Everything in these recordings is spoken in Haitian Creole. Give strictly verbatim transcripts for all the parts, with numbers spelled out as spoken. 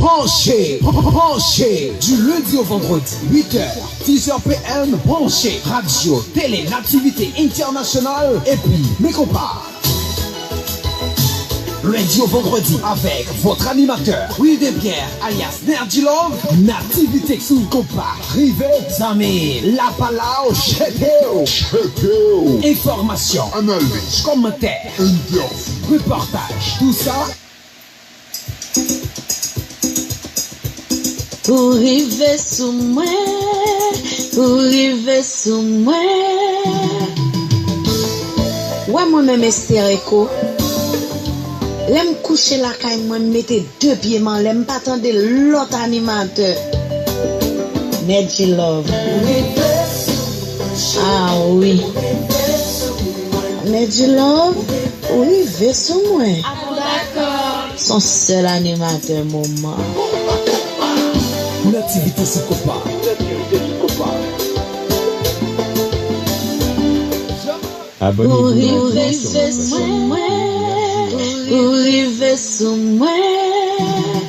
Branché, branché, du lundi au vendredi, huit heures, dix heures P M, branché, radio, télé, Nativité International, épi, mes compas. Lundi au vendredi avec votre animateur, Wilden Pierre, alias Nerdy Love, Nativité sou Konpa. Rive, zanmi, la pa la w, cheke w. Cheke w. Enfòmasyon, analiz, kòmantè, entèvyou, repòtaj, tout sa. Ou rive sou mwen, ou rive sou mwen. Wè mwen menm Esther Echo. Lè m kouche lakay mwen, m mete de pye m anlè, m pa tande lòt animatè. Nedji Love. Ah wi. Nedji Love, ou rive sou mwen. Se yon sèl animatè moman. Nativité sou Konpa. Abòne pou enfòmasyon. Ou rive sou mwen, ou rive sou mwen.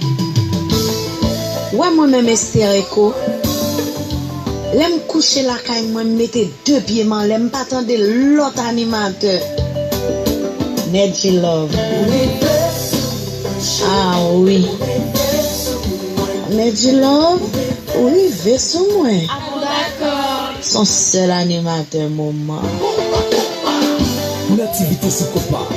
Wè mwen menm Esther Echo. Lè m kouche lakay mwen, m mete de pye m anlè, m pa tande lòt animatè. Nedji Love. Ah wi. Nedji Love, ou rive sou mwen. Se yon sèl animatè moman. Nativité sou Konpa.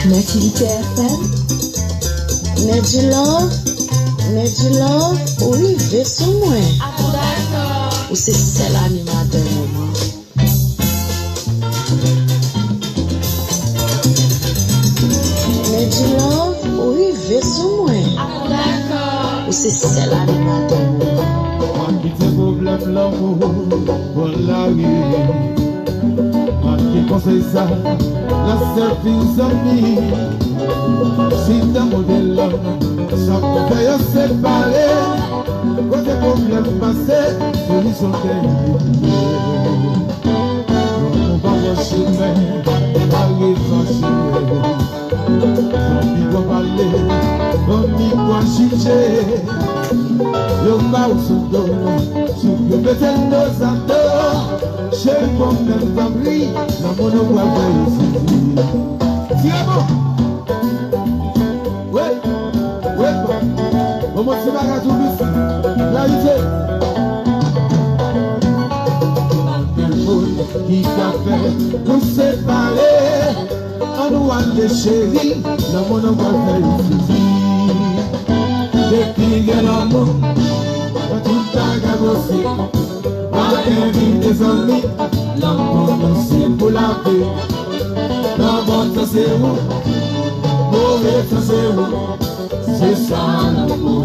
Nativité F M. Nedji Love, Nedji Love, ou rive sou mwen. Ou se sèl animatè moman. Nedji Love, ou rive sou mwen. Ou se sèl animatè moman. Mwen kite pwoblèm lanmou pran lari. Mwen ki konsèy sa, nan sèl vin zanmi. Si nan modèl sa pou fè yo separe. Pase, solisyon dèyè. Lanmou pa pran chemen, pa refache. Zanmi pran pale, zanmi pran jije. Yo ba w sou do, sou yo mete l dozado. Cheri pran menm tanpri, lanmou nou pral fè yo sezi. Tire bon. Wi, wi, bon. Bon, bon, ti bagay tou plis. Layite. Anpil moun ki ka fè nou separe. Ann nou ale cheri, lanmou nou pral fè yo sezi. Depi gen lanmou, tout bagay posib. Pa envite zanmi, lanmou nou se pou lavi. Nan bon tan se ou, move tan se ou. Se sa lanmou,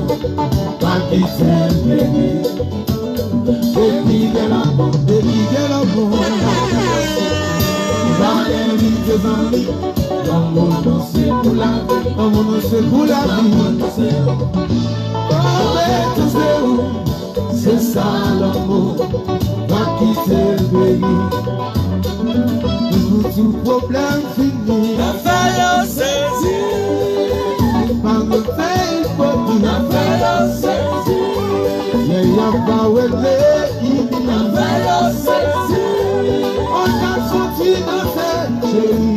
pa kite l peri. Depi gen lanmou, depi gen lanmou. Pa envite zanmi, lanmou nou se pou lavi. Lanmou nou se pou lavi. Move tan se ou. Se sa lanmou, pa kite l peri. Toujou di w pwoblèm fini. Afè yo sezi. Pa refè ipokri. Afè yo sezi. Lè y ap ba w rele ini. Afè yo sezi. On ka soti danse, cheri.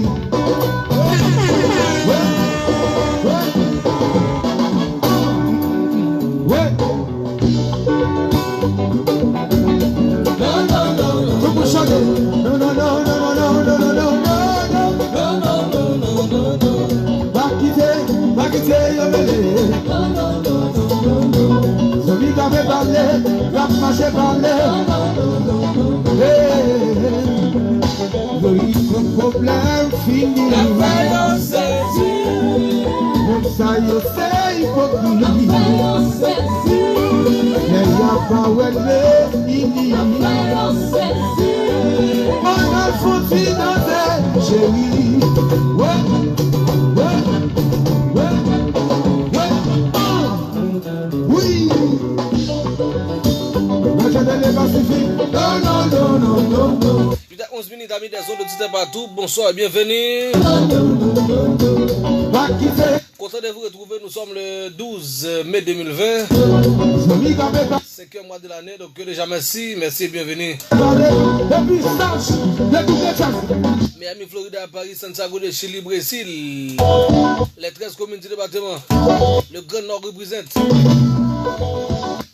Wè, wè, wè. Tout moun chante. Non, non, non. Pa kite, pa kite yo mele. Zanmi k ap pale, k ap mache pale. Hey. Yo di tout pwoblèm fini. Afè yo sezi. Moun sa yo se ipokrit. Afè yo sezi. Lè y ap ba w rele ini. Afè yo sezi. Ann al fon ti danse, cheri. Wè, wè, wè, wè, ah. Wi. Mwen chante le Pasifik. Non, non, non, non, non, non. Huit à onze minutes, amis des ondes, auditeurs partout, bonsoir et bienvenue. Content de vous retrouver, nous sommes le douze mai deux mille vingt. Cinquième mois de l'année, donc que déjà merci, merci et bienvenue. Miami, Florida, Paris, Santiago de Chili, Brésil. Les treize communes du département. Le Grand Nord représente.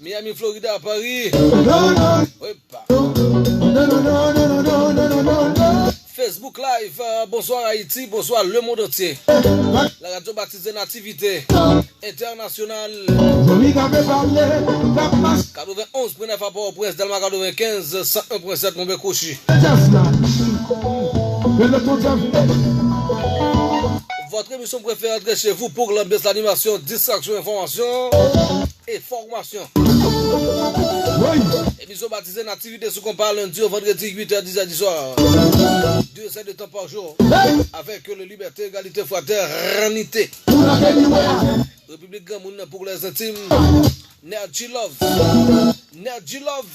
Miami, Florida, Paris. Epa. Facebook Live, euh, bonsoir Haïti, bonsoir le monde entier. La radio baptisée Nativité Internationale. Quatre-vingt-onze point neuf à Port-au-Prince, Delma quatre-vingt-quinze, cent un point sept Monbekouchi. Votre émission préférée entre chez vous pour l'ambiance, l'animation, distraction, information et formation. Émission baptisée Nativité sous compas, lundi au vendredi, huit heures, dix heures du soir. Deux heures de temps par jour. Avec le liberté, égalité, fraternité. République Granmoun pour les intimes. Nergy Love. Nergy Love.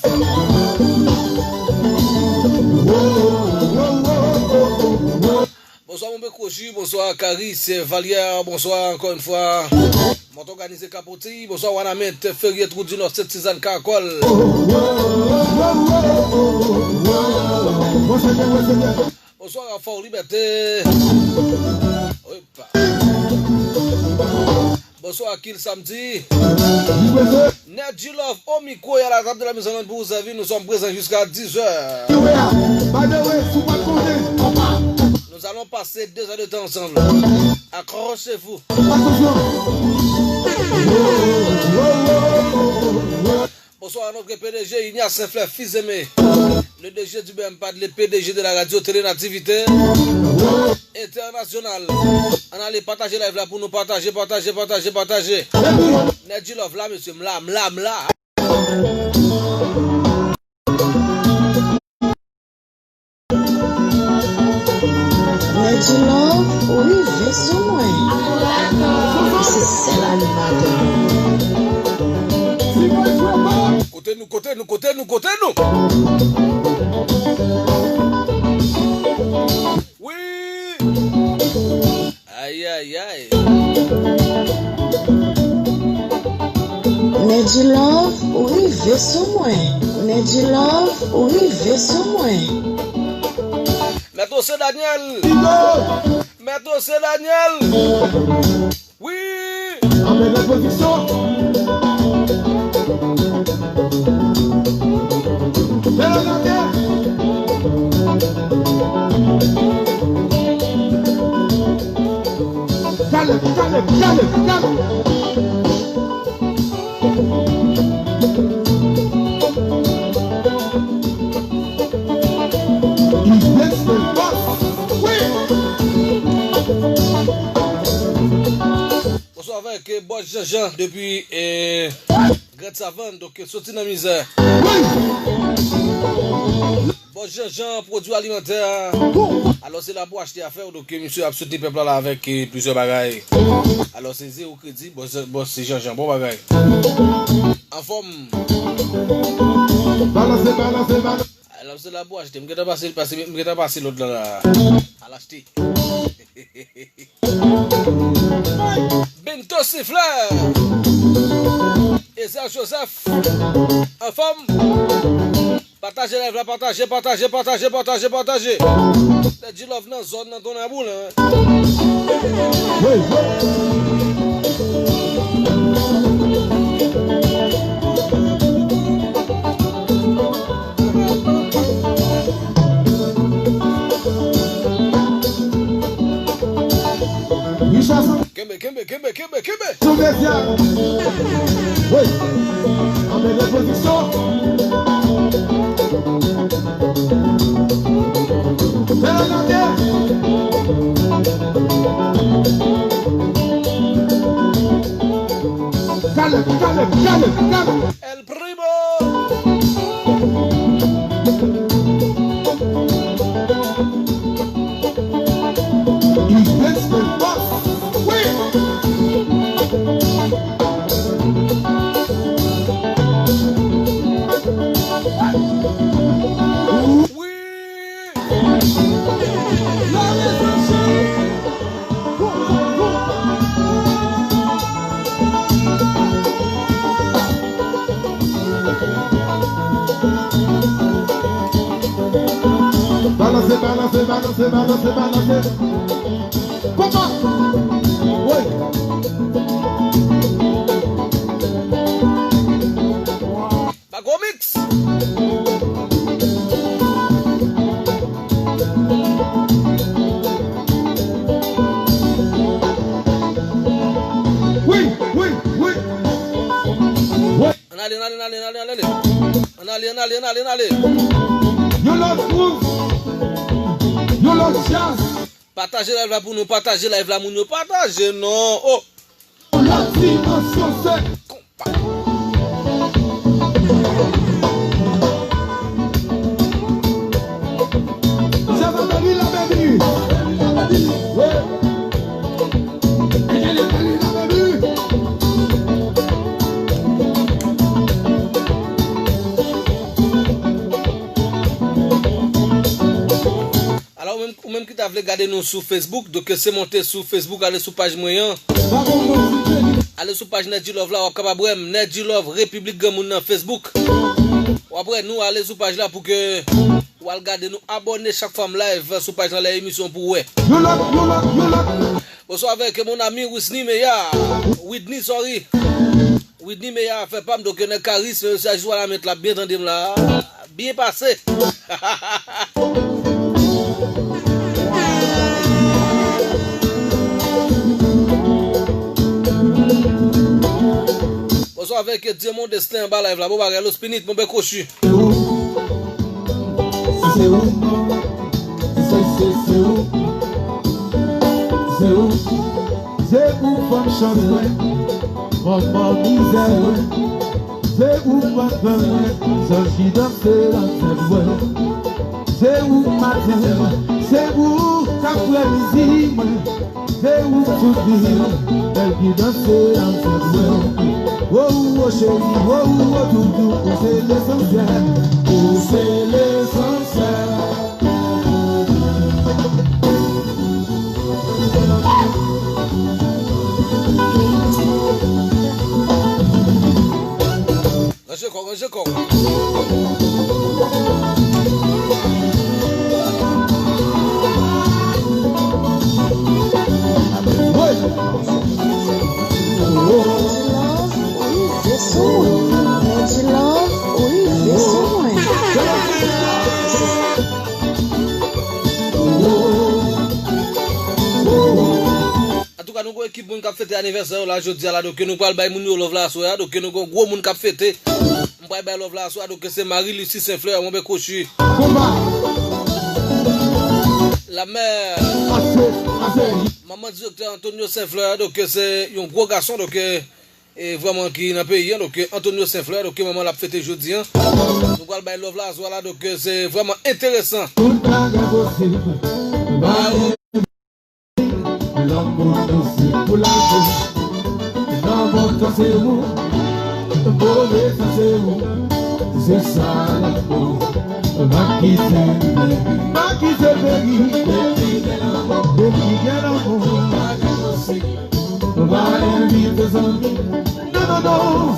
Bonswa Monbekouchi, bonswa Karis Valière, bonswa ankò yon fwa. Mòt òganize Kapoti, bonswa Wanament, Ferye, Twou di Nò, Sent Sizann, Karakòl. Bonswa Rafò Libète. Epa. Bonswa Akil Samdi. Nergy Love au micro et à la table de la mise en onde pour vous servir. Nous sommes présents jusqu'à dix heures. Nous allons passer deux heures de temps ensemble. Accrochez-vous. Bonsoir à notre P D G Ignace Saint-Fleur, fils aimé. Le D G du B M P A D, le P D G de la radio Télé Nativité Internationale. Ann ale pataje live la pou nou pataje, pataje, pataje, pataje. Nergy Love la, mesye, m la, m la, m la. Nergy Love, ou rive sou mwen. Ou se sèl animatè. Koute Kote nou, kote nou, kote nou, kote nou? Wi! Ayayay. Nedji Love, ou rive sou mwen. Nedji Love, ou rive sou mwen. Mèt Ose Daniel. Mèt Ose Daniel. Wi! Anmède pwodiksyon. Fè l anmède. Kalèb, kalèb, kalèb, kalèb. Bonswa avèk, eh, Bòs Janjan depi, eh, Grand Savann, donk, eh, soti nan mizè. Bòs Janjan, pwodui alimantè. Alò, se la pou achte afè w, donk, eh, misye ap soutni pèp la, la avèk, eh, plizyè bagay. Alò, se zewo kredi, Bòs, Bòs Janjan, bon bagay. Anfòm. Balanse, balanse, balanse. Alò, se la pou achte. M gentan pase, pase, m gentan pase lòt la, la. Al achte. Bento Siflè. Ezer Joseph. Anfòm. Pataje live la, pataje, pataje, pataje, pataje, pataje. Nedji Love nan zòn nan, Tonè Boulen. Kenbe, kenbe, kenbe, kenbe, kenbe. Sou mezya. Wi. Anmède pwodiksyon. Fè l anmède. Kalèb, kalèb, kalèb, kalèb. El Primo. Wi. Wi. La rezon cheri. Balanse, balanse, balanse, balanse, balanse. Kòman? Wi. Bago Mix. Wi, wi, wi. Wi. Ann ale, ann ale, ann ale, ann ale, ann ale. Ann ale, ann ale, ann ale, ann ale. Yon lòt groove. Yon lòt djaz. Pataje live la pou nou, pataje live la, moun yo, pataje non. Oh. Yon lòt dimansyon, se konpa. Sa va, baby, la, baby. Wi. Baby, la, baby. Alò, ou menm, ou menm ki ta vle gade nou sou Facebook, donk se monte sou Facebook, ale sou paj mwen an. Ale sou paj Nedji Love la, w ap kapab wè m, Nedji Love, Repiblik Granmoun nan Facebook. W ap wè nou, ale sou paj la pou ke w al gade nou, abòne chak fwa m live sou paj lan, lè emisyon pou w wè. Yon lòt, yon lòt, yon lòt. Bonswa avèk mon ami Wisny Meya. Widny, sorry. Widny Meya, fè pa m, donk nèg Karis, mesye a jis wè la met la, byen tande m la. Byen pase. Bonswa avèk Diamond Destin anba live la. Bon bagay, Los Pinit, mon bèk kwochi. Se ou, se, se, se ou, se ou, se ou fanm chans mwen, manman mizè mwen. Se ou papa mwen, zanj ki danse nan tèt mwen. Se ou maten mwen, se ou aprèmidi mwen. Se ou tout vi mwen, bèl ki danse nan tèt mwen. Wo, wo, cheri, wo, wo, doudou. Se lesansyèl, ou se lesansyèl. Ranje kò, ranje kò. Wi. Pèdi love, wi, vle sou mwen. Pèdi love, wi, vle sou mwen. Antouka, nou gon ekip moun k ap fete anivèsè yo la jodi a la, donk nou pral bay moun yo love la aswè a, donk nou gon gwo moun k ap fete. M pral bay love la aswè a, donk se Marie Lucie Saint Fleur, mon bèk Rochi. Konba. La mè. Ase, ase. Manman direktè Antonio Saint Fleur, donk se yon gwo gason, donk e vrèman ki nan peyi an, donk Antonio Saint Fleur, donk manman l ap fete jodi an. Nou pral bay love la aswè a la, donk se vrèman enteresan. Tout bagay posib. Ba Lanmou nou se pou lavi. Nan bon tan se ou, move tan se ou. Se sa lanmou. Pa kite, pa kite peyi. Depi gen lanmou, depi gen lanmou. Pa envite zanmi. Non, non, non.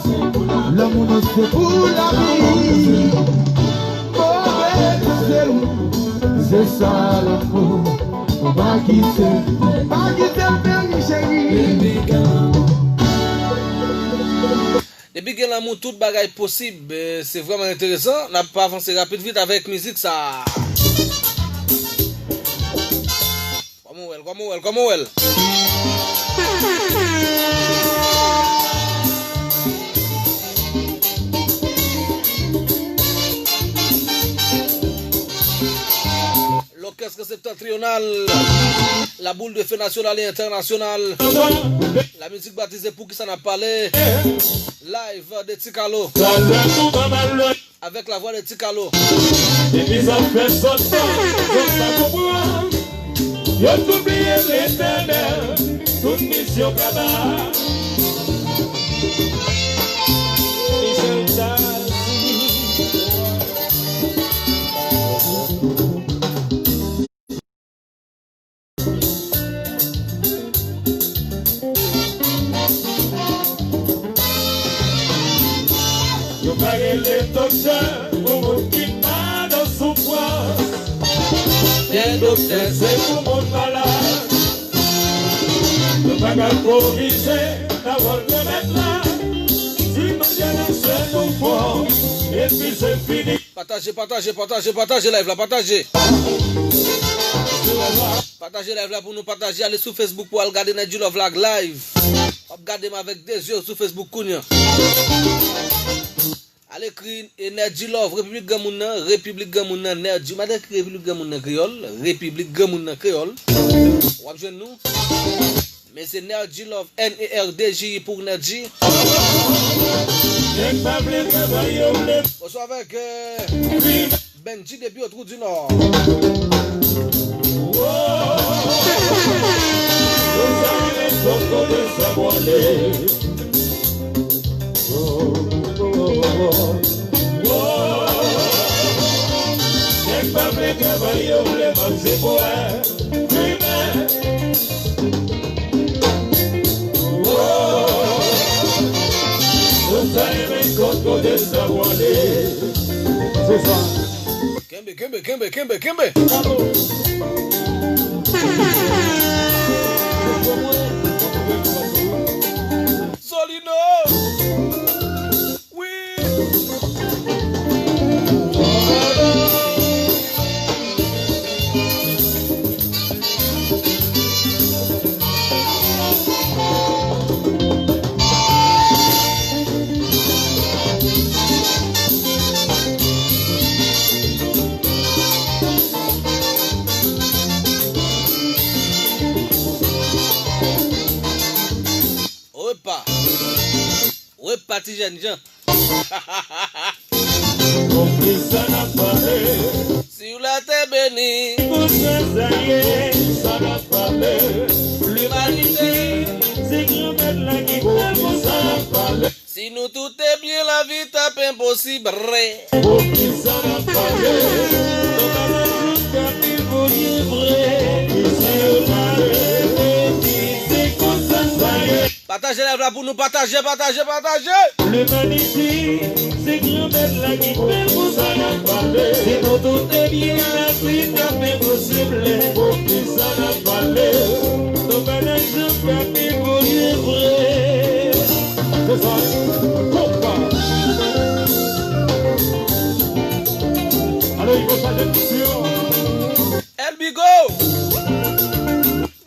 Lanmou nou se pou lavi. Move tan se ou. Se sa lanmou. Pa kite, pa kite m peri, cheri. Depi gen lanmou, tout bagay posib. Eh, se vrèman enteresan. N ap avanse rapid vit avèk mizik sa. Kòman w wè l, kòman w wè l, kòman w wè l? Lòkès Septentrional, la boule de feu nationale et internationale. La musique baptisée, Poukisa n ap pale. Live de Ti Kalo. Avèk la voix de Ti Kalo. Epi sa fè sòt sa, sòt sa konprann. Yo tout bliye Letènèl, tout misyon kaba. Michel Tazi. Yo pa rele doktè pou moun ki pa nan soufrans. Men doktè se pou moun malad. Yo pa ka korije pawòl remèd la. Si Bondye nan sèl nou fò, epi se fini. Pataje, pataje, pataje, pataje live la, pataje. Pataje live la pou nou pataje. Ale sou Facebook pou al gade Nèdji Love la live. W ap gade m avèk de zye sou Facebook kounye a. Al ekri, e, Nèdji Love, Repiblik Granmoun nan, Repiblik Granmoun nan, Nèdji. M a t ekri Repiblik Granmoun nan kreyòl, Repiblik Granmoun nan kreyòl. W ap jwenn nou. Men se Nèdji Love, N E R D J I pou Nèdji. Bonswa avèk, euh, Benji depi Otwou di Nò. Nèg pa vle travay, yo vle manje bwè. Fime. Woy. Tout sa e men kot kote sa pwale. Se sa. Kenbe, kenbe, kenbe, kenbe, kenbe. Solino. Wi. Repa. Repa ti jènjan. Konplis sa n ap pale. Si w latè beni. Konplis sa ye, sa n ap pale. Limanite. Se Granmèt la ki fè pou sa n ap pale. Si nou tout te byen, lavi t ap Enposib. Poukisa n ap pale? Nan bagay k ap evolye vre. Si yo pale, se konsa sa ye. Pataje live la pou nou, pataje, pataje, pataje. Limanite, se Granmèt la ki fè l konsa n ap pale. Si nou tout te byen aji, n ap enposib. Poukisa n ap pale? Nan bagay k ap evolye vre. Se sa, konpa. Alò, il faut changer de mission. El Bigo!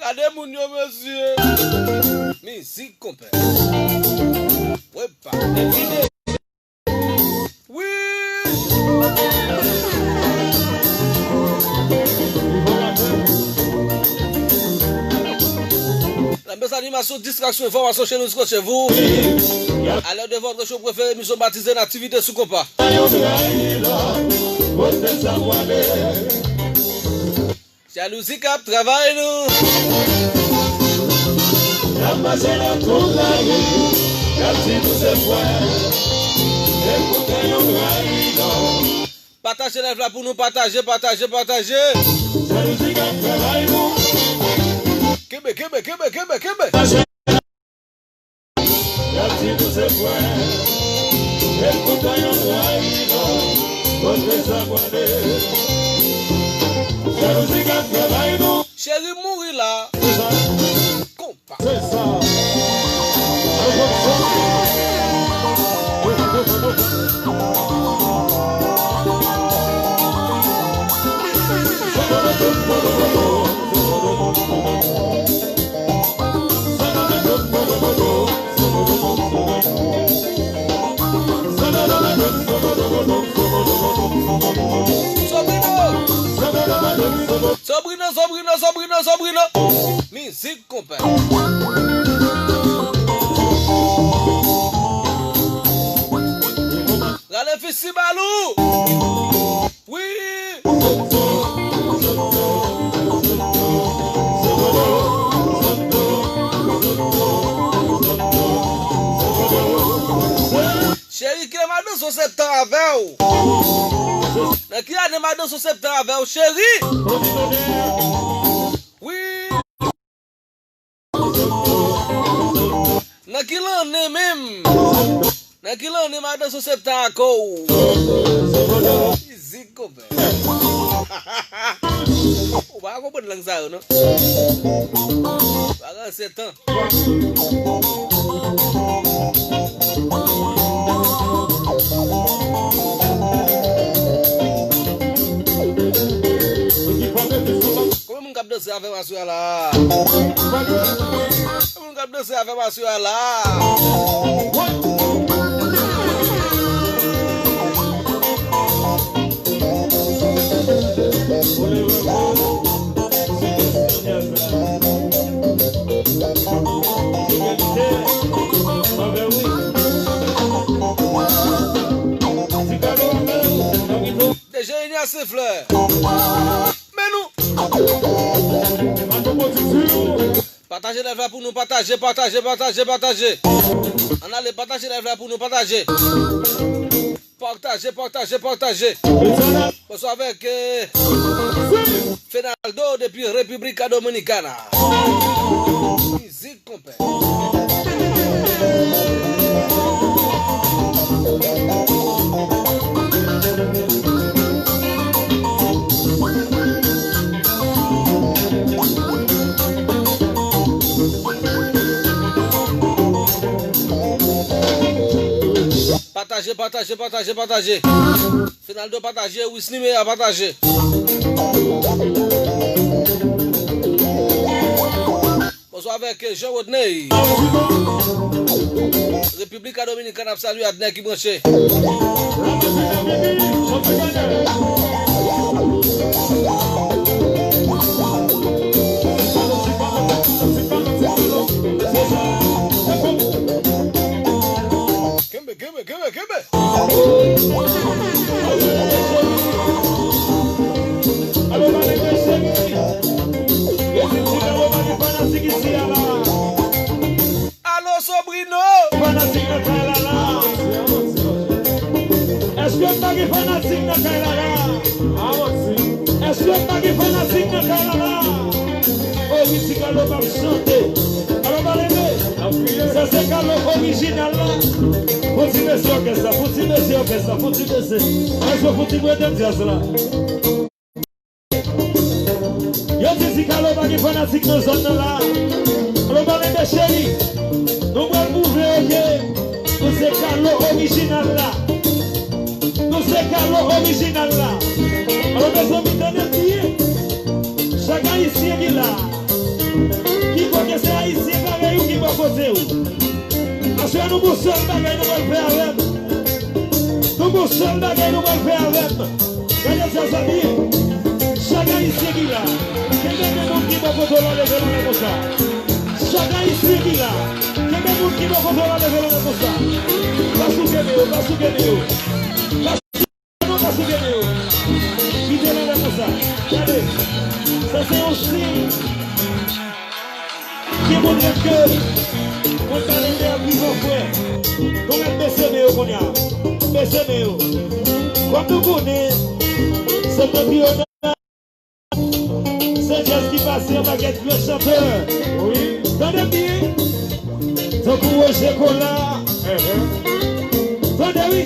Gade moun yo, mesye! Mizik, konpè. Wepa, evide. Wi! Mes animations, distractions, informations chez nous, scotchez-vous. À l'heure de votre show préféré, émission baptisée Nativite sou Konpa. Jalouzi k ap travay nou. N ap mache nan tout lari, y ap di nou se frè. Epi w gen yon trayi non. Pataje live la pou nou, pataje, pataje, pataje. Jalouzi k ap travay nou. Kenbe, kenbe, kenbe, kenbe, kenbe. Y ap di nou se frè, e poutan yo trayi nou. Kote sa pwale? Jalouzi k ap travay nou. Cheri mouri la. Se sa. Konpa. Se sa. Sobrino! Sobrino, Sobrino, Sobrino, Sobrino! Mizik, konpè. Rale fisi balou! Wi! Cheri, kilè m a danse yon septan avè w? Nan ki ane m a danse yon septan avè w, cheri? Wi! Nan ki lannen menm? Nan ki lannen madan sou septan ak ou? Fizik konpè. Ou pa konprann lang sa yo non. Pa gen setan. Konbyen moun k ap danse avè m aswè a la? Konbyen moun k ap danse avè m aswè a la? D J Ignace Fleur. Men nou. Pataje live la pou nou, pataje, pataje, pataje, pataje. Ann ale, pataje live la pou nou, pataje. Pataje, pataje, pataje. Bonswa avèk, eh, Fenaldo depi República Dominicana. Mizik konpè. Pataje, pataje, pataje, pataje. Fenaldo pataje, Wisny Meya pataje. Bonswa avèk Jean Rodney. República Dominicana ap salye Adnè ki branche. Kenbe, kenbe, kenbe, kenbe. Alo, Sobrino! Èske pa gen fanatik nan kay la la? Èske pa gen fanatik nan kay la la? O, Ricky Carlo p ap chante. Alò, pa leve. Sa se Carlo orijinal la. Fouti mesye òkès la, fouti mesye òkès la, fouti mesye. Èske fouti prete djaz la? Yo di si Carlo pa gen fanatik nan zòn nan la. Alò, pa leve, cheri. Nou pral pwouve yo ke nou se Carlo orijinal la. Nou se Carlo orijinal la. Alò, mezanmi, tande byen. Chak Ayisyen ki la, ki kwè ke se Ayisyen parèy ou ki bò kote w, aswè a nou gon sèl bagay nou pral fè avè m. Nou gon sèl bagay nou pral fè avè m. Gade sa, sa byen. Chak Ayisyen ki la, kenbe men moun ki bò kote w la, leve l anlè konsa. Chak Ayisyen ki la, kenbe moun ki bò kote w la, leve l anlè konsa. Pa souke men yo, pa souke men yo. Pa souke men yo. Kite l anlè konsa. Gade. Sa se yon siy. Ki montre ke mwen pa leve ap viv an frè. Nou mèt bese men yo kounye a. Bese men yo. Kòm nou konnen, se Tante Yona, se djaz ki pase yon pakèt gwo chantè. Wi. Tande byen. Tankou Roger Colas. Tande wi.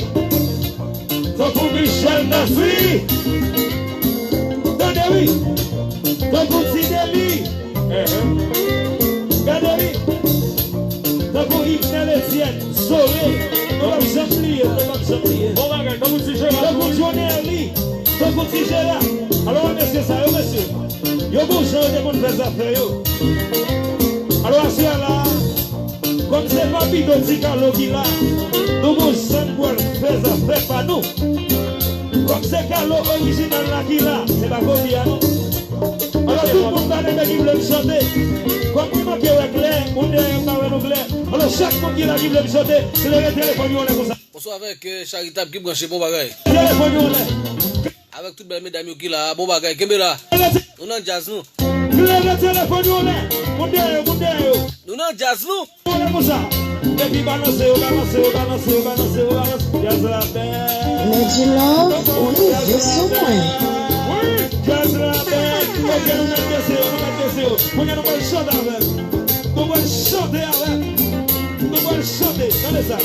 Tankou Michel Nasri. Tande wi. Tankou Ti Deli. Gade wi. Tankou Yvenel Etienne, Zoe. Nou p ap janm bliye, nou p ap janm bliye. Bon bagay, tankou Ti Jera. Tankou Johnny Herly, tankou Ti Jera. Alò, mesye sa yo, mesye. Yo gon jan yo te konn fè zafè yo. Alò, aswè a la, kòm se Papito Ti Carlo ki la, nou gon jan n pral fè zafè pa nou. Kòm se Carlo orijinal la ki la, se pa kopi a non. Alò, tout moun pa leve ki vle m chante. Kòm mwen manke wè klè, moun dèyè m pa wè nou klè. Alò, chak moun ki la ki vle m chante, leve telefòn yo anlè konsa. Bonswa avèk, euh, Charitab ki branche, bon bagay. Telefòn yo anlè. Avèk tout bèl medam yo ki la, bon bagay, kenbe la. Nou nan djaz nou. Leve telefòn yo anlè. Moun dèyè yo, moun dèyè yo. Nou nan djaz nou. Anlè konsa. Epi balanse yo, balanse yo, balanse yo, balanse yo, balanse. Djaz la bèl. Lady Love, ou rive sou mwen. Wi, djaz la bèl. Ok, nou mèt bese yo, nou mèt bese yo. Kounye a nou pral chante avè m. Nou pral chante avè m. Nou pral chante. Tande sa.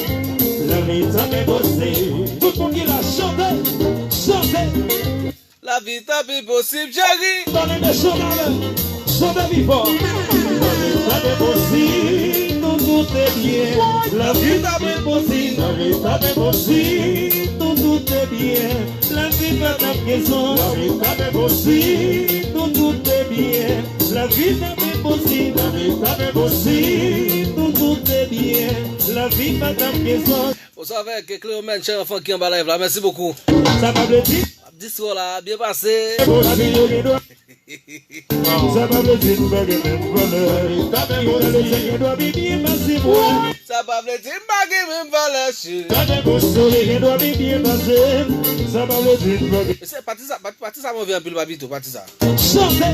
Lavi ta byen posib. Tout moun ki la, chante. Chante. Lavi ta byen posib, cheri. Tande mesye yo avè m. Chante pi fò. Lavi ta byen posib, nou tout te byen. Lavi ta byen posib. Lavi ta byen posib, nou tout te byen. Lavi pa t ap gen sans. Lavi ta byen posib, nou tout te byen. Lavi ta byen posib. Lavi ta byen posib, nou tout te byen. Lavi pa t ap gen sans. Bonswa avèk Cléo Mansion, anfan ki anba live la. Mèsi bokou. Sa pa vle di. M ap di sou la, byen pase. Posib. Sa pa vle di m pa gen menm valè. Sa pa vle di m pa gen menm valè, cheri. Sa pa vle di m pa gen menm valè, cheri. Gade pou souri gen dwa byen pase. Sa pa vle di m pa gen. Mesye, pati sa, pati, pati sa move anpil, Papito, pati sa. Chante.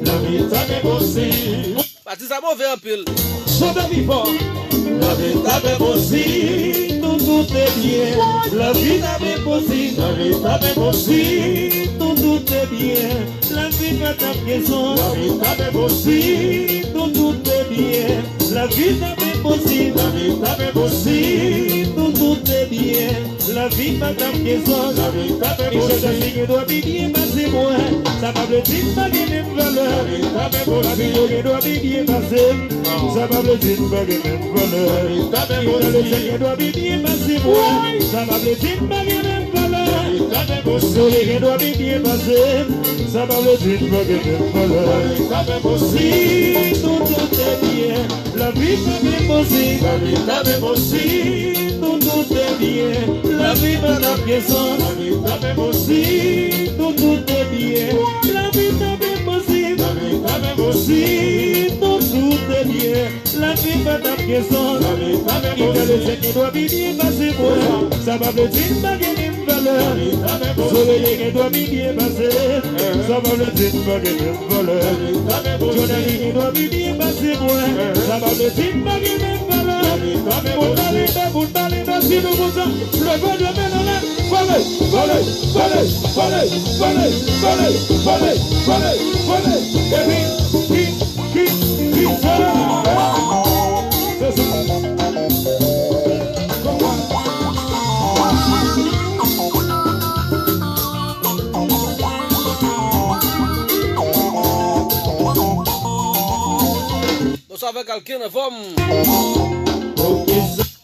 Lavi ta byen posib. Pati sa move anpil. Chante pi fò. Lavi ta byen posib, nou tout te byen. Lavi ta byen posib. Lavi ta byen posib, nou tout te byen. Lavi pa t ap gen sans. Lavi ta byen posib, nou tout te byen. Lavi ta byen posib. Lavi ta byen posib, nou tout te byen. Lavi pa t ap gen sans. Lavi ta byen posib. Michel Jackson gen dwa pi byen pase mwen. Sa pa vle di m pa gen menm valè. Lavi ta byen posib. Papito gen dwa pi byen pase m. Sa pa vle di m pa gen menm valè. Lavi ta byen posib. Michel Jackson gen dwa pi byen pase mwen. Sa pa vle di m pa gen menm valè. Lavi ta byen posib. Soleil gen dwa pi byen pase m. Sa pa vle di m pa gen menm valè. Lavi ta byen posib. Si nou tout te byen, lavi ta byen posib. Lavi ta byen posib. Si nou tout te byen, lavi pa t ap gen sans. Lavi ta byen posib. Si nou tout te byen, lavi ta byen posib. Lavi ta byen posib. Si nou tout te byen, lavi pa t ap gen sans. Lavi ta byen posib. Michel Jackson gen dwa pi byen pase mwen. Sa pa vle di m pa gen menm valè. Soleil gen dwa pi byen pase. Sa pa vle di m pa gen menm valè. Johnny gen dwa pi byen pase mwen. Sa pa vle di m pa gen menm valè. Pou n pale bè, pou n pale bè, si nou kontan, leve de men anlè. Fò Vole, vole, vole, vole, vole, vole, vole, vole, epi ki, ki, ki, se sa. Bonswa avèk Alken, anfòm?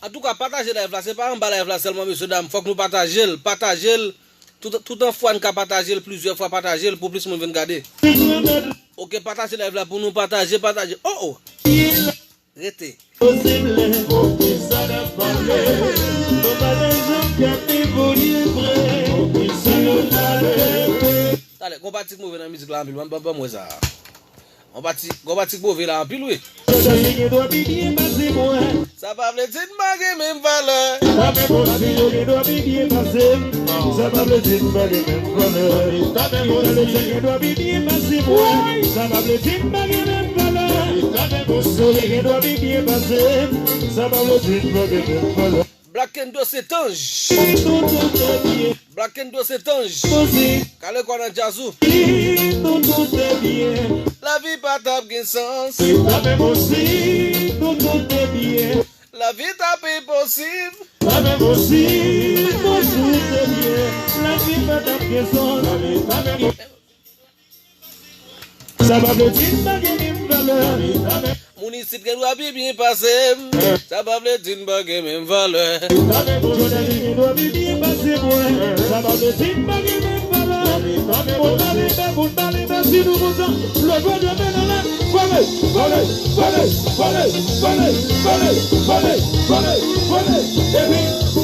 Antouka, pataje live la, se pa anba live la sèlman, mesye dam, fòk nou pataje l, pataje l, tout, tout an fwa n ka pataje l, plizyè fwa pataje l pou plis moun vin gade. Ok, pataje live la pou nou, pataje, pataje. Oh, oh! Rete. Talè, gon pati k move nan mizik la anpil, ban, ban, ban mwen sa. Gon pati, gon pati k move la anpil, wi. Sa pa vle di n pa gen menm valè. Sa pa vle di n pa gen menm valè. Sa pa vle di n pa gen menm valè. Sa pa vle di n pa gen menm valè. Black Kendo se tanj. Black Kendo se tanj. Kale kò nan djaz ou. Lavi pa t ap gen sans. Lavi t ap enposib. Sa pa vle di n pa gen menm valè. Moun isit gen dwa pi byen pase m. Sa pa vle di n pa gen menm valè. Jodi a li gen dwa pi byen pase mwen. Sa pa vle di n pa gen menm valè. Pou n pale bè, pou n pale bè, si nou kontan, leve de men anlè. Vole, vole, vole, vole, vole, vole, vole, vole, vole. Epi,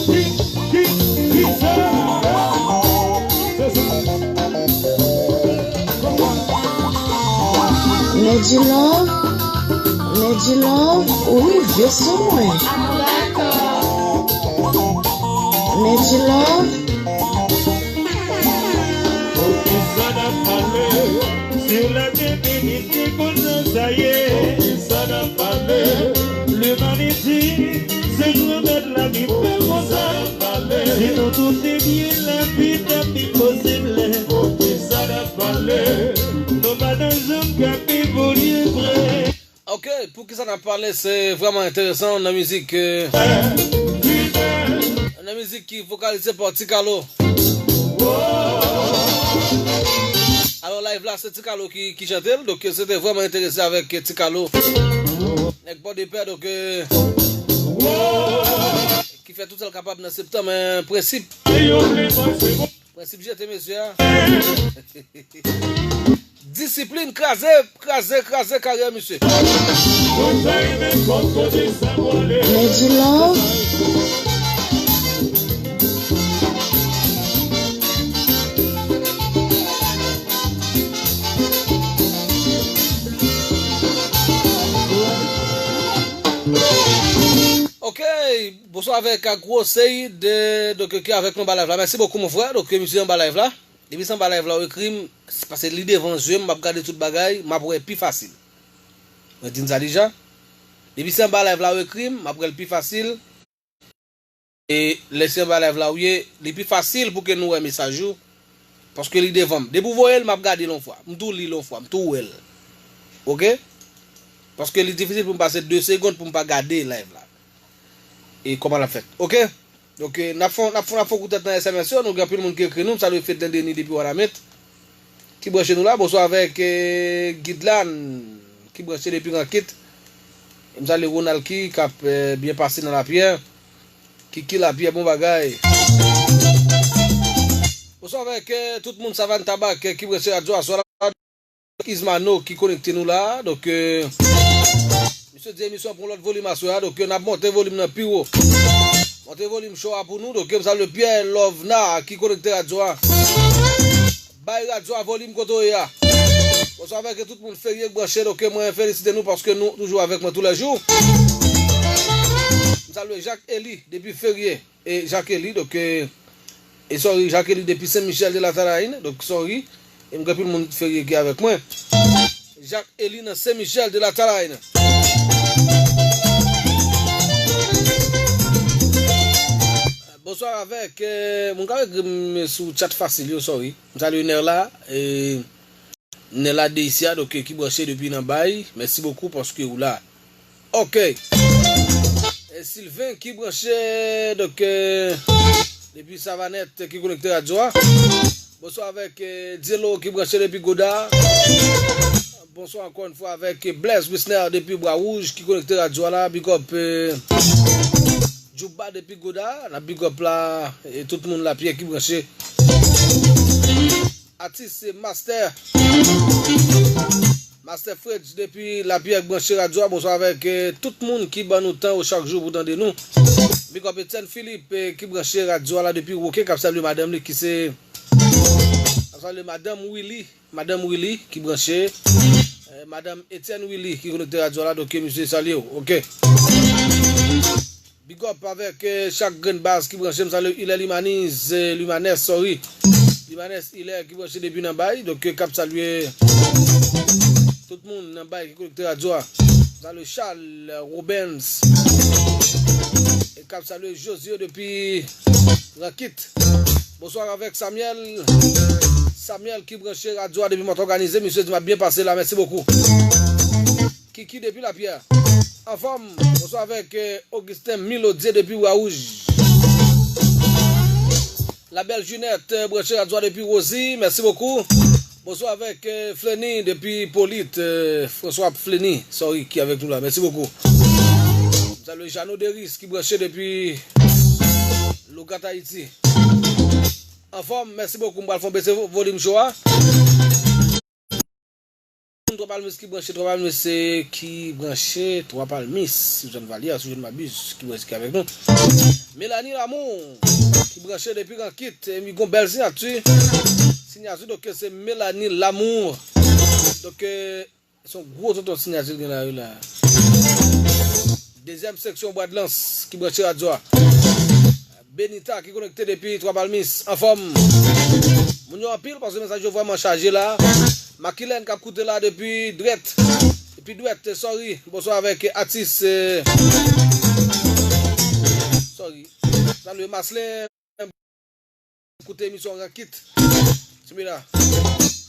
ki, ki, ki sa? Se sa. Medjilove, Medjilove, ou rive sou mwen. Medjilove. Poukisa n ap pale? Si w lage verite konsa sa ye. Poukisa n ap pale? Limanite, se Granmèt la ki fè konsa. Si nou tout te byen, lavi t ap pi posib. Poukisa n ap pale? Nou pa t janm ka evolye vre. Ok, poukisa n ap pale? Se vrèman enteresan nan mizik, euh, nan mizik ki vokalize pa Ti Kalo. Alò, live la, se Ti Kalo ki, ki chante l, donk se te vrèman enterese avèk Ti Kalo. Nèg Pòdepè, donk, euh, ki fè tout sa l kapab nan septan, men prensip, prensip jete mesye a. Disiplin kraze, kraze, kraze karyè misye. Medjilove. Ok, bonswa avèk Agro Seyid, donk, ki avèk nou anba live la. Mèsi bokou, mon frè. Donk, misye anba live la. Depi se anba live la ou ekri m, se paske li devan zye m, m ap gade tout bagay, m ap wè pi fasil. Mwen di n sa deja. Depi se anba live la ou ekri m, m ap wè l pi fasil. E lè se anba live la ou ye, li pi fasil pou ke nou wè mesaj ou. Paske li devan m. Depi w voye l, m ap gade l yon fwa. M tou li l yon fwa, m tou wè l. Ok? Paske li difisil pou m pase de segonn pou m pa gade live la. E kòman l ap fèt. Ok? Donk, eh, n ap fè, n ap fè, n ap fè yon kout tèt nan S M S yo. Nou gen anpil moun ki ekri nou. M salye Fedlen Denis depi Wanament. Ki branche nou la. Bonswa avèk, eh, Gidlan. Ki branche depi Rankit. E m salye Ronald ki, k ap, eh, byen pase nan Lapyè. Kiki Lapyè, bon bagay. Bonswa avèk, eh, tout moun Savann Tabak, eh, ki branche radyo aswè la. Ismano ki konekte nou la. Donk, eh, misye di emisyon an pran lòt volim aswè a. Donk, eh, n ap monte volim nan pi wo. Monte volim show a pou nou. Donk, eh, m salye Pierre Lovena ki konekte radyo a. Bay radyo a volim kote w ye a. Bonswa avèk tout moun Ferye k branche. Donk, eh, mwen felisite nou paske nou toujou avèk mwen toulèjou. M salye Jacques Eli depi Ferye. E Jacques Eli, donk, eh, e sorry, Jacques Eli depi Sen Michèl de la Talayin, donk, sorry. E m gen anpil moun Ferye ki avèk mwen. Jacques Eli nan Sen Michèl de la Talayin. Bonswa avèk, eh, moun k ap ekri m sou chat fasil yo, sorry. M salye Nerla, eh, Nerla de isi a, donk, eh, ki branche depi nan bay. Mèsi bokou paske ou la. Ok. Eh, Sylvain ki branche, donk, eh, depi Savanèt, ki konekte radyo a. Bonswa avèk, eh, Dielo ki branche depi Goda. Bonswa ankò yon fwa avèk, eh, Blaise Wisner depi Bwa Wouj ki konekte radyo a la. Big up, eh, Djouba depi Goda. N ap big up la, eh, tout moun Lapyè ki branche. Atis, eh, Master. Master Fredj depi Lapyè k branche radyo a. Bonswa avèk, eh, tout moun ki ban nou tan yo chak jou pou tande nou. Big up Etienne Philippe, eh, ki branche radyo a la depi Woke, k ap salye madanm li ki se, k ap salye madanm Willy, madanm Willy ki branche, eh, madanm Etienne Willy ki konekte radyo a la, donk, eh, misye salye w, ok. Big up avèk, eh, chak grenn baz ki branche. M salye Ilè Limaniz, eh, Limanès, sorry. Limanès Ilè ki branche depi nan bay. Donk, eh, k ap salye tout moun nan bay ki konekte radyo a. M salye Charles Robens. E k ap salye Josie depi Rankit. Bonswa avèk Samuel. Samuel ki branche radyo a depi Mòt Òganize. Misye di m ap byen pase la. Mèsi bokou. Kiki depi Lapyè. Anfòm, bonswa avèk, eh, Augustin Milodier depi Bwa Wouj. La Belle Junette, eh, branche radyo a depi Rosie, mèsi bokou. Bonswa avèk, eh, Fleni depi Polit, eh, François Fleni, sorry, ki avèk nou la, mèsi bokou. M salye Jeannot Deris ki branche depi Lougat Ayiti. Anfòm, mèsi bokou, m pral fè yon bese vo-, volim cho a. Twa Palmis ki branche, Twa Palmis, eh, ki branche, Twa Palmis, si w jwenn Valya, si w jwenn Mabuz, ki branche, ki avèk nou. Melanie Lamour, ki branche depi Rankit, eh, li gon bèl siyati. Siyati, donk, se Melanie Lamour. Donk, eh, se yon gwo tonton siyati l gen la, wi, la. Dezyèm seksyon Bwadlans, ki branche radyo a. Benita ki konekte depi Twa Palmis, anfòm. Moun yo anpil paske mesaj yo vrèman chaje la. Makilèn k ap koute la depi Dwèt. Depi Dwèt, sorry. Bonswa avèk atis, eh, sorry. Salye Maslin. Koute emisyon Rankit. Simi la.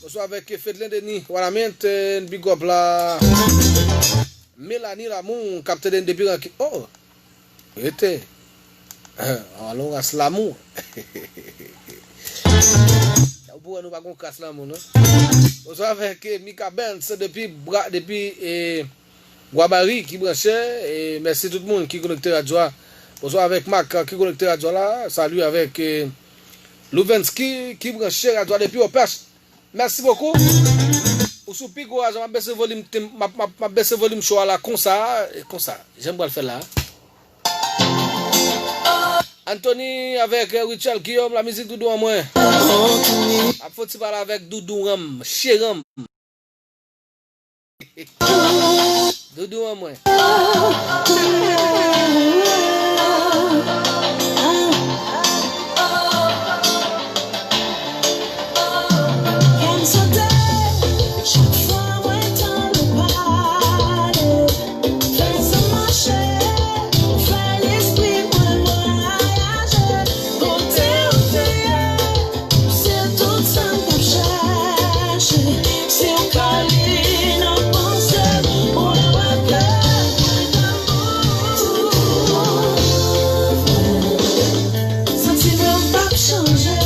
Bonswa avèk Fedlen Denis. Wanament, eh, big up la. Melanie Lamour, k ap tande n depi Rankit. Oh! Rete. Alon ras Lamour. Ou pou wè nou pa gon kras Lamour, non. Bonswa avèk, eh, Mika Benz depi Bwa, depi, eh, Gwabari ki branche, eh, mèsi tout moun ki konekte radyo a. Bonswa avèk Mak ki konekte radyo a la. Salut avèk, eh, Louvensky ki branche radyo a depi Opèch. Mèsi bokou. Ou sou pi gwo a, jan m ap bese volim, m ap, m ap, m ap bese volim cho a la konsa, konsa. Jan m pral fè la. Anthony avèk, eh, Richel Guillaume, la mizik Doudou an mwen. M ap fè yon ti pale avèk Doudou an m, cheran m. Doudou an mwen. Fè m sote, chak fwa mwen tande w pale. Fè san mache, fè lespri mwen vwayaje. Kote w te ye, se tout sa m t ap chache. Si w ka li nan panse m, ou wè ke mwen damou. Santiman p ap chanje.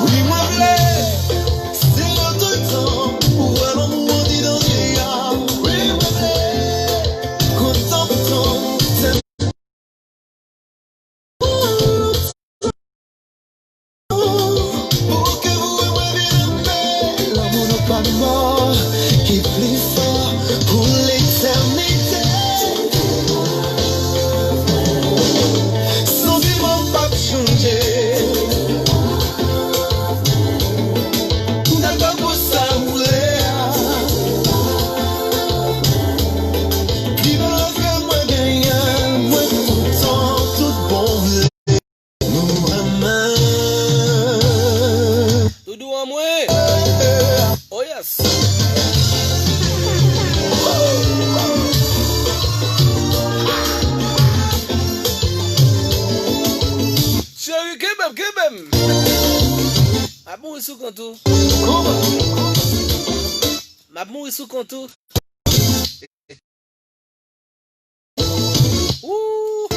Wi, mwen vle. Se mwen toutan pou wè lanmou andidan je a. Wi, mwen vle. Kontan pou tan. Pou ke ou e mwen vin eme. Lanmou nou pa mò, ki pli fò pou letènite. Santiman p ap chanje. Yes. Cheri, kenbe m, kenbe m. M ap mouri sou kont ou. M ap mouri sou kont ou. Ooh.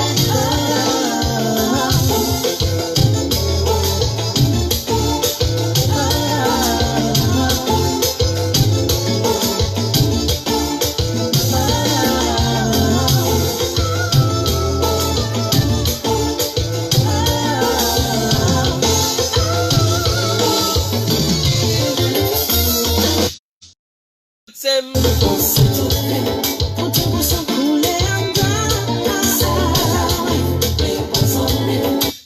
Se m.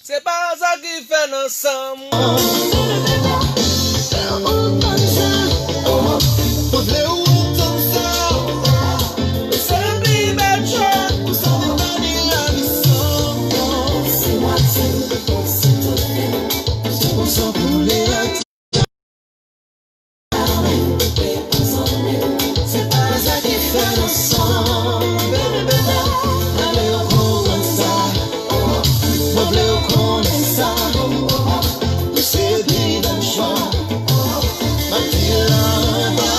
Se pa aza ki fè n ansanm. Mwen vle w antann sa. Se pi bèl chwa. Ou sa w pa ni la ni san. Se pa sa ki fè n ansanm, baby, baby. Mwen vle w konnen sa, mwen vle w konnen sa. Ou se pi bèl chwa. M ap di la anba,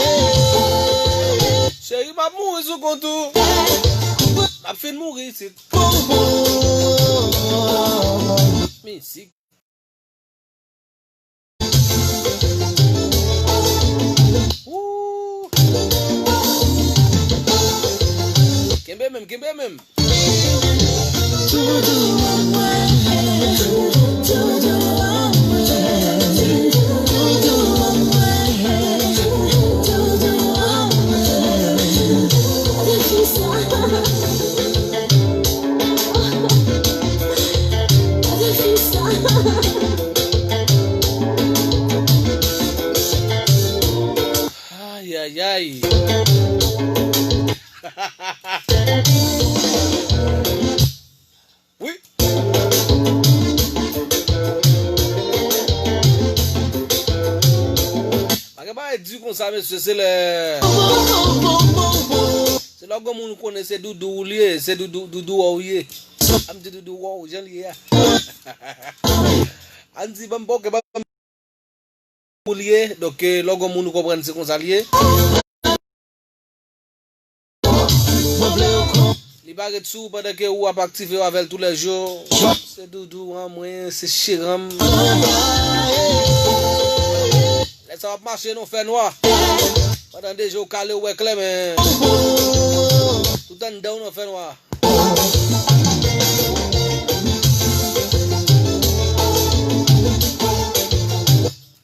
eh. Cheri, m ap mouri sou kont ou. M ap fin mouri isit. Mizik. Ooh. Kenbe menm, kenbe menm. Ay, ay, ay. Wi. Pa gen bagay di konsa, mesye, se lè, se lè w gen moun ou konnen se doudou ou li ye, se doudou, doudou wè w ye. A m di doudou wè w, jan li ye a. A n di, ban m, ok, ban m. Pou l ye, donk, eh, lè w gen moun ou konprann se konsa l ye. Li pa ret sou ou pandan ke ou ap aktive w avè l toulèjou. Se doudou an mwen, se cheran m. Lè sa w ap mache nan fènwa. Pandan de je w kale, ou wè klè, men tout anndan w nan fènwa.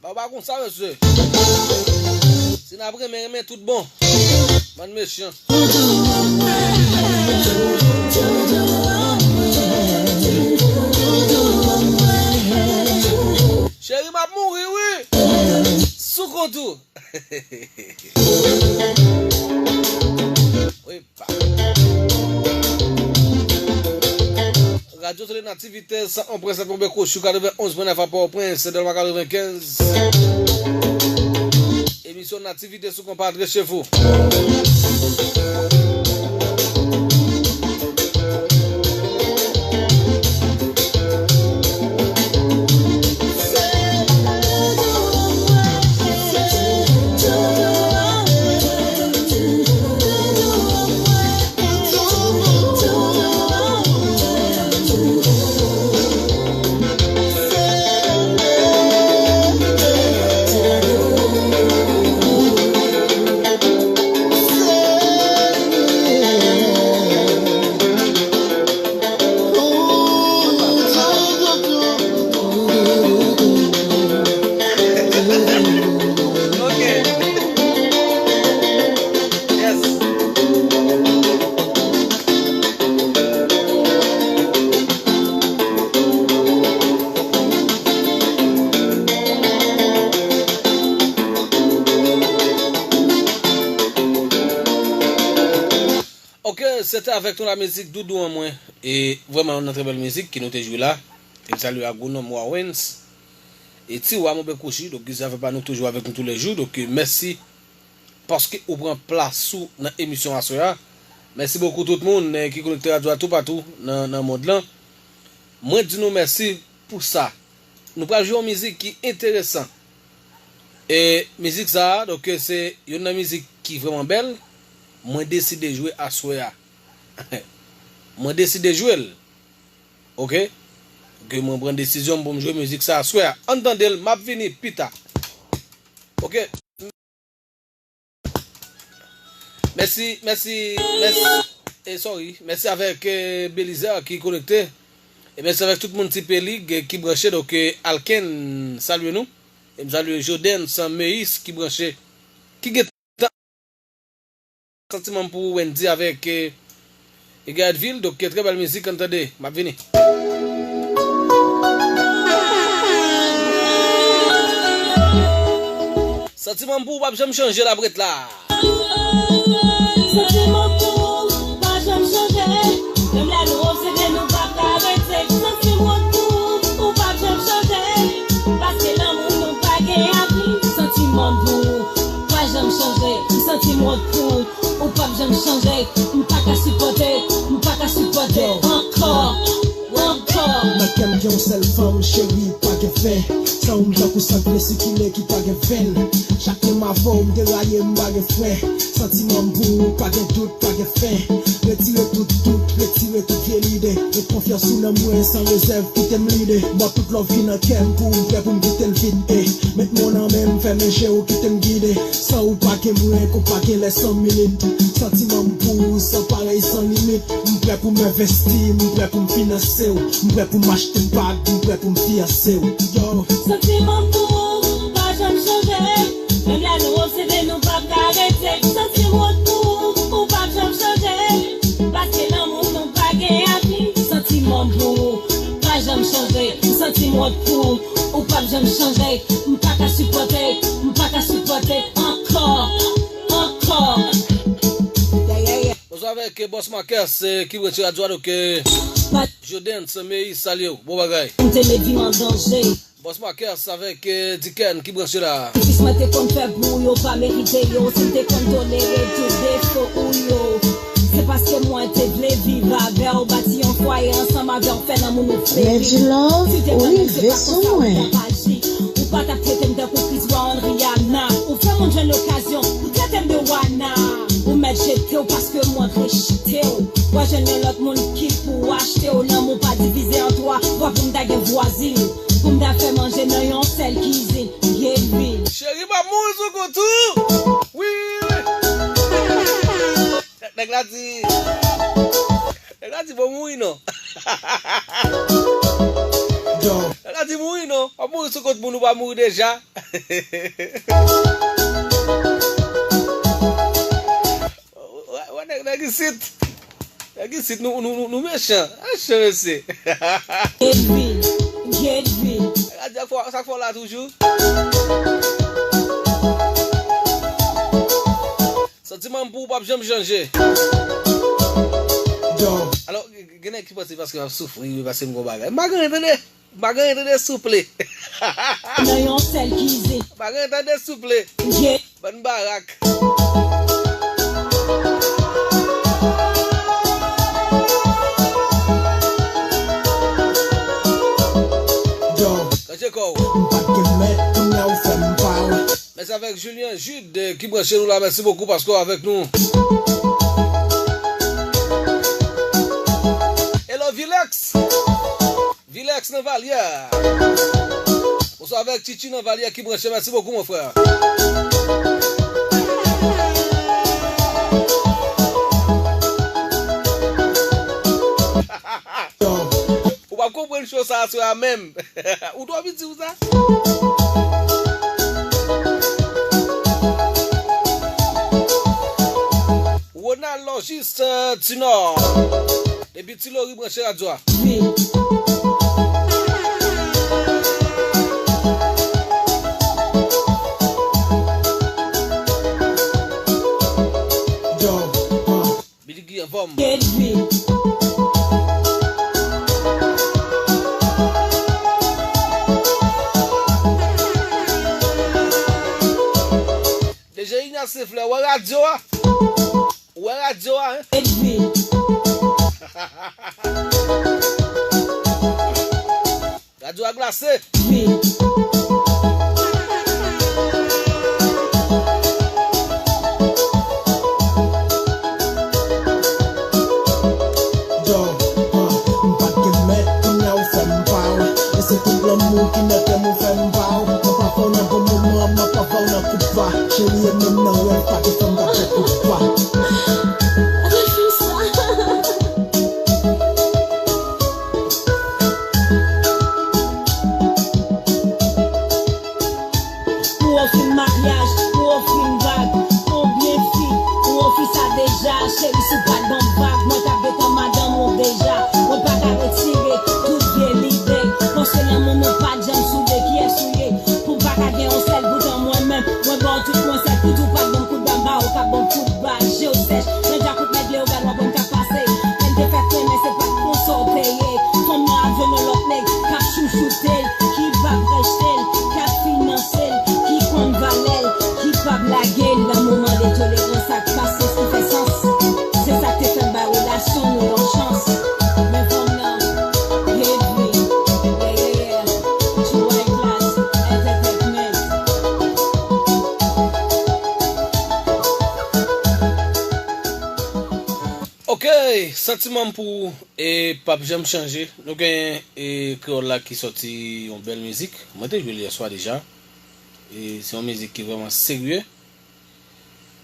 Ba w pa konsa, mesye. Si n ap renmen, renmen tout bon. Bann mechan. Cheri, m ap mouri, wi. Sou kont ou. Epa. Radyo Tele Nativite, san on pwen sèt Monbè Kochou, katrevenn onz pwen nèf a Pòtoprens, Delma katrevenkenz. Emisyon Nativite sou konpa, rete chez vous. Ok. Yes. Ok, se te avèk nou la mizik Doudou an mwen. E vrèman, yon trè bèl mizik ke nou te jwe la. E m salye agwonòm Wawens. E Tiwa, mon bèk Kouchi, donk, ki se afè pa nou toujou avèk nou toulèjou. Donk, mèsi paske ou pran plas ou nan emisyon aswè a. Mèsi bokou tout moun, eh, ki konekte radyo a toupatou nan, nan mond lan. Mwen di nou mèsi pou sa. Nou pral jwe yon mizik ki enteresan. E mizik sa a, donk, se youn nan mizik ki vrèman bèl. Mwen deside jwe aswè a. Mwen deside jwe l. Oke? Oke, mwen pran desizyon m pou m jwe mizik sa aswè a. Ann tande l, m ap vini pita. Oke? Mèsi, mèsi, mèsi. E sorry. Mèsi avèk, eh, Belizaire ki konekte. E mèsi avèk tout moun Ti Pelig, eh, ki branche. Donk, eh, Alken, salye nou. E m salye Jodens Meyis ki branche. Ki gen Santiman m pou Wendy avèk, eh, Egayetville. Donk, trè bèl mizik, ann tande. M ap vini. Santiman m pou ou p ap janm chanje, l ap ret la. Santiman m pou ou pa janm chanje. Menm lè nou obsede, nou p ap ka rete. Santiman m pou ou, ou p ap janm chanje. Paske lanmou nou pa gen apli. Santiman m pou ou pa janm chanje. M santi m wont pou ou, ou p ap janm chanje. M pa ka sipòte, m pa ka sipòte ankò, ankò. Nan kè m gen yon sèl fanm, cheri, pa gen fen. San ou m tankou sant vle sikile ki pa gen venn. Chak lè m avè w, m deraye, m pa gen fren. Santiman m pou ou, pa gen dout, pa gen fen. Retire tout dout, retire tout vye lide. Met konfyans ou nan mwen, san rezèv, kite m lide. Ban tout love ki nan kè m pou ou, m prè pou m kite l vide. Met men w nan men m, fèmen je w, kite m gide. San ou pa gen mwen, kou pa gen lè san minit. Santiman m pou ou, san parèy, san limit. M prè pou m envesti, m prè pou m finanse w. M prè pou m achte bag, m prè pou m fiyanse w. Yo. Santiman m pou ou, pa janm chanje. Menm lè nou obsede, nou p ap ka rete. Santi m wont pou ou, ou p ap janm chanje. Paske lanmou nou pa gen apli. Santiman m pou ou pa janm chanje. M santi m wont pou ou, ou p ap janm chanje. M pa ka sipòte, m pa ka sipòte ankò, ankò. Yeah, yeah, yeah. Bonswa avèk, eh, Boss Marcus, eh, ki branche radyo a, donk, eh, Jodens Meyis, salye w. Bon bagay. M te met vi m an danje. Boss Marcus avèk, eh, Diken ki branche la. Sakrifis mwen te konn fè pou ou yo pa merite yo. Si m te konn tolere tout defo ou yo, se paske mwen te vle viv avè w, bati yon fwaye ansanm avè w, fè lanmou nou fleri. Lady Love, ou rive sou mwen. Si w te konnen se pa konsa ou t ap aji, ou pa t ap trete m tankou Chris Brown, Rihanna. Ou fè moun jwenn lokazyon pou trete m de wana. Ou mèt jete w paske mwen rejte w. W a jwenn yon lòt moun ki pou achte w. Lanmou pa divize an twa. W a pou m ta gen vwazin. Pou m ta fè manje nan yon sèl kizin. Get real. Cheri, m ap mouri sou kont ou. Wi. Nèg la di, nèg la di, bon, mouri non. Yo. Nèg la di, mouri non. W ap mouri sou kont moun ou pa mouri deja. Wè, wè, nèg, nèg isit. Nèg isit, nou, nou, nou, nou mechan. Mechan, mesye. Get real, get real. Nèg la di, sa k fè, sa k fè w la toujou? Santiman m pou ou p ap janm chanje. Yo. Alò, gen nèg ki panse paske m ap soufri, paske m gon bagay. M pa gen anyen, tande. M pa gen anyen, tande, souple. Nan yon sèl kizin. M pa gen anyen, tande, souple. Ye. Bann barak. Yo. Kanje kò w. M pa t gen mèt, kounye a ou fè m pa w. Mèsi avèk Julien Jude, eh, ki branche nou la. Mèsi bokou paske w avèk nou. Hello, Vilex. Vilex nan Valyè. Bonswa avèk Chichi nan Valyè ki branche. Mèsi bokou, mon frè. Ou p ap konprann show sa aswè a menm. Ou twò piti pou sa. Ronald Logis, euh, Tinò. Depi Tilori branche radyo a. Yo, uh. Billy Guy anfòm. Get real. Glase, frè, wè radyo a. Ou wè radyo a, hein? Radyo a glase. Yo, uh, m pa t gen mèt, kounye a ou fè m pa w. E se tout lanmou ki nan kè m ou fè m pa w. Mwen pa fè w nan bon moman, mwen pa fè w nan kout pa. Cheri, e menm nan rèv pa te fè m ka fè kout pa. Ou ofri m maryaj, ou ofri m vag. Konbyen fi ou ofri sa deja? Cheri, si w pa t ban m vag, mwen t ap gentan madanm ou deja. Mwen pa ka retire tout vye lide. Panse lanmou nou pa t janm soude, kiyès ou ye? Pou m pa ka gen yon sèl, poutan mwen menm, mwen ba w tout mwen sèl. Pou di w pa t ban m kout ba, m ba w, ou ka ban m kout ba, je w sèch. Mwen djakout nèg Leyogàn, w ap wè m ka pase. Lè m te fè trennen, se pa t konsa w te ye. Fanm nan ap jwenn yon lòt nèg k ap chouchoute l, ki p ap rejte l, k ap finanse l, ki konn valè l, ki p ap lage l. Lanmou mande tolerans ak pasyans ki fè sans. Se sa k te fè m bay relasyon nou yon chans. Men fanm nan, heavy, yeah, yeah, yeah. Too high class, entertainment. Ok, santiman m pou ou, e, p ap janm chanje. Nou gen, e, kreyòl la ki sòti yon bèl mizik. Mwen te jwe l yè swa deja. E se yon mizik ki vrèman serye.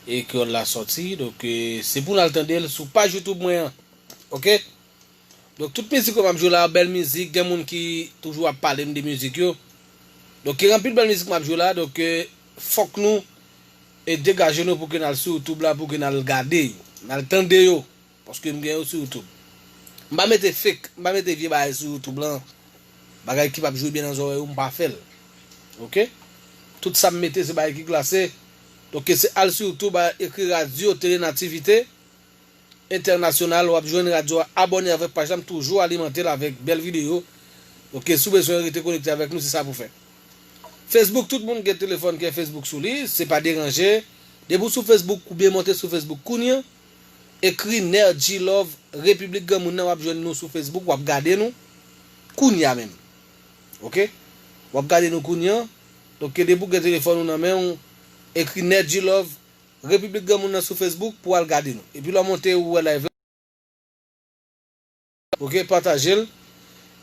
E kreyòl la sòti. Donk, e, se pou n al tande l sou paj YouTube mwen an. Ok? Donk, tout mizik yo m ap jwe la, bèl mizik. Gen moun ki toujou ap pale m de mizik yo. Donk, gen anpil bèl mizik m ap jwe la. Donk, e, fòk nou, e, degaje nou pou ke n al sou YouTube la, pou ke n al gade yo, n al tande yo. Paske m gen yo sou YouTube. M pa mete fake, m pa mete vye bagay sou YouTube lan. Bagay ki p ap jwe byen nan zòrèy ou, m pa fè l. Ok? Tout sa m mete, se bagay ki glase. Donk, se al sou YouTube, a, ekri Radyo Tele Nativite Entènasyonal, w ap jwenn radyo a, abòne avèk paj la, m toujou alimante l avèk bèl videyo. Donk, si w bezwen rete konekte avèk nou, se sa pou fè. Facebook, tout moun gen telefòn ki gen Facebook sou li, se pa deranje. Depi w sou Facebook, oubyen monte sou Facebook kounye a, ekri Nerdy Love Repiblik Granmoun nan, w ap jwenn nou sou Facebook, w ap gade nou kounye a menm. Ok? W ap gade nou kounye a. Donk, depi w gen telefòn ou nan men w, ekri Nerdy Love Repiblik Granmoun nan sou Facebook pou w al gade nou. Epi lè w monte, ou wè live la. Ok, pataje l.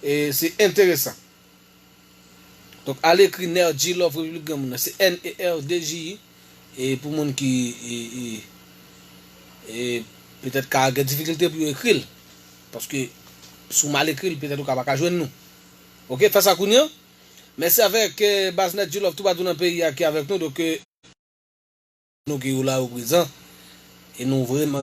E se enteresan. Donk, al ekri Nerdy Love Repiblik Granmoun nan. Se N E R D J I. E pou moun ki, e, e, e, petèt ka gen difikilte pou yo ekri l. Paske si w mal ekri l, petèt ou ka pa ka jwenn nou. Ok, fè sa kounye a. Mèsi avèk, e, baz Nerdy Love toupatou nan peyi a ki avèk nou. Donk, e, nou ki ou la ou prezan. E nou vrèman